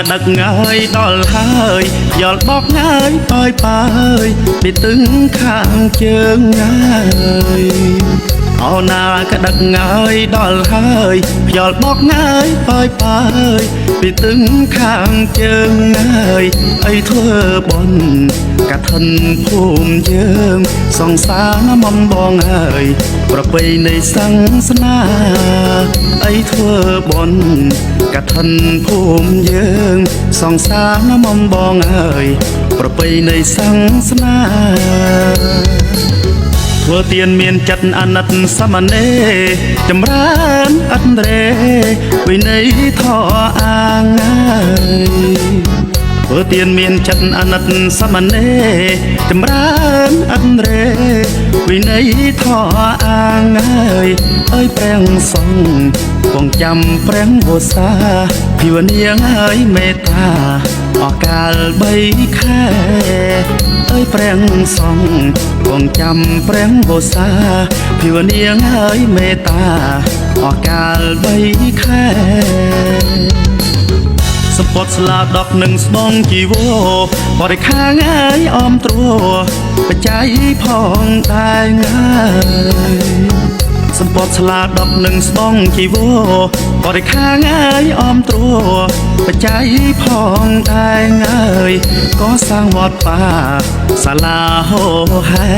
ក៏ដឹកងាយដល់ហើយយល់បកងាយប៉ើយប៉ើយពីទឹងខាងជើងងាយអោណាក៏ដឹកងាយដល់ហើយយល់បកងាយប៉ើយប៉ើយពីទឹងខាងជើងងាយអីធ្វើបន់កឋិនភូមិយើងសង្សារណាមបងហើយប្រពៃណីសាសនាអីធ្វើបន់កឋិនភូមិយើងសង្សារណាមបងហើយប្រពៃណីសាសនាធ្វើទានមានចិត្តអាណិតសមណេចម្រើនអត់រេវិន័យធម៌អាងហើយធ្វើទានមានចិត្តអាណិតសមណេចម្រើនអត់រេវិន័យធម៌អាងហើយអើយព្រះសង្ឃគង់ចាំព្រះវស្សាភិវនាងហើយមេត្តាអស់កាលបីខែអើយព្រះសង្ឃគង់ចាំព្រះវស្សាភិវនាងហើយមេត្តាអស់កាលបីខែសម្ពត់ស្លាដកនឹងស្បង់ជីវរបរិខាងអើយអមទ្រួបច្ច័យផងដែរងាយសម្ពត់ស្លាដកនឹងស្បង់ជីវរបរិខាងអើយអមទ្រួបច្ច័យផងដែរងាយក៏សាងវត្តបាសាលាហោហែ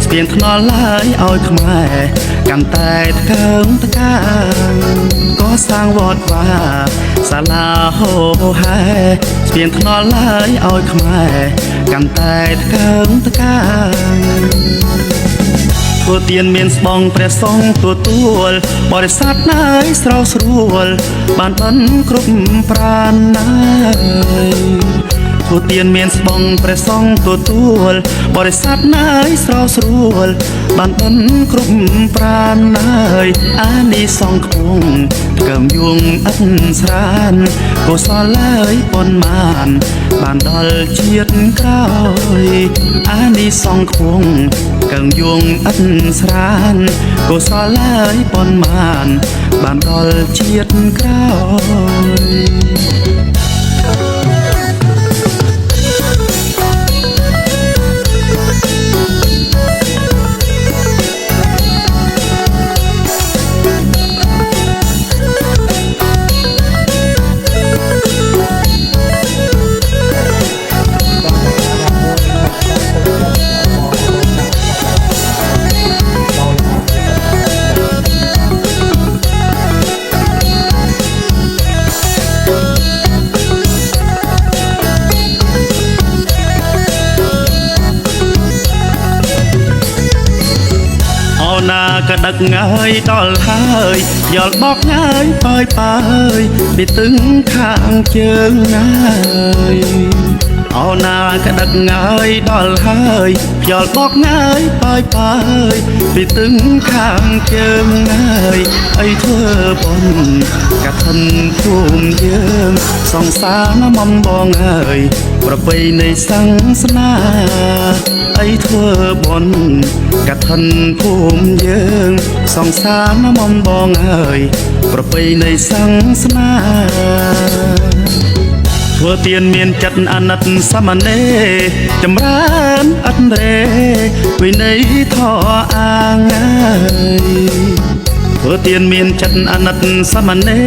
ស្ពានថ្នល់ឡើយឲ្យខ្មែរកាន់តែថ្កើងថ្កាងក៏សាងវត្តបាសាលាហោហែស្ពានថ្នល់ឡើយឲ្យខ្មែរកាន់តែថ្កើងថ្កាងធ្វើទានមានស្បង់ព្រះសង្ឃទទួលបរិស័ទណាយស្រោស្រួលបានបិណ្ឌគ្រប់ប្រាណណាយធ្វើទានមានស្បង់ព្រះសង្ឃទទួលបរិស័ទណាយស្រោស្រួលបានបិណ្ឌគ្រប់ប្រាណណាយអានិសង្ឃខ្ពងកើមយងឥតស្រានកុសលឡើយប៉ុន្មានបានដល់ជាតិក្រោយអានិសង្ឃខ្ពងកើមយងឥតស្រានកុសលឡើយប៉ុន្មានបានដល់ជាតិក្រោយណាក៏ដឹកងាយដល់ហើយយល់បកងាយប៉ើយប៉ើយពីទឹងខាងជើងងាយអោណាក៏ដឹកងាយដល់ហើយយល់បកងាយប៉ើយប៉ើយពីទឹងខាងជើងងាយអីធ្វើបន់កឋិនភូមិយើងសង្សារណាមបងហើយប្រពៃណីសាសនាអីធ្វើបន់កឋិនភូមិយើងសង្សារណាមបងហើយប្រពៃណីសាសនាធ្វើទានមានចិត្តអាណិតសមណេចម្រើនអត់រេវិន័យធម៌អាងហើយធ្វើទានមានចិត្តអាណិតសមណេ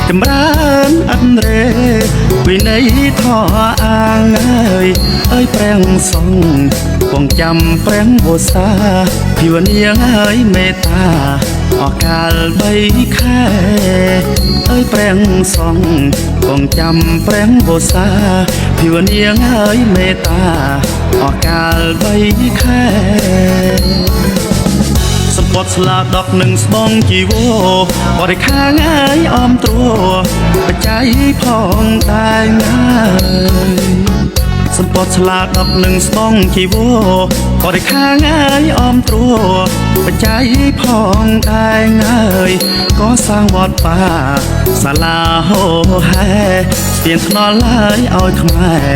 ចម្រើនអត់រេវិន័យធម៌អាងហើយអើយព្រះសង្ឃគង់ចាំព្រះវស្សាភិវនាងហើយមេត្តាអស់កាលបីខែអើយព្រះសង្ឃគង់ចាំព្រះវស្សាភិវនាងហើយមេត្តាអស់កាលបីខែសម្ពត់ស្លាដកនឹងស្បង់ជីវរបរិខាងអើយអមទ្រួបច្ច័យផងដែរងាយសម្ពត់ស្លាដកនឹងស្បង់ជីវរបរិខាងអើយអមទ្រួបច្ច័យផងដែរងាយក៏សាងវត្តបាសាលាហោហែស្ពានថ្នល់ឡើយឲ្យខ្មែរ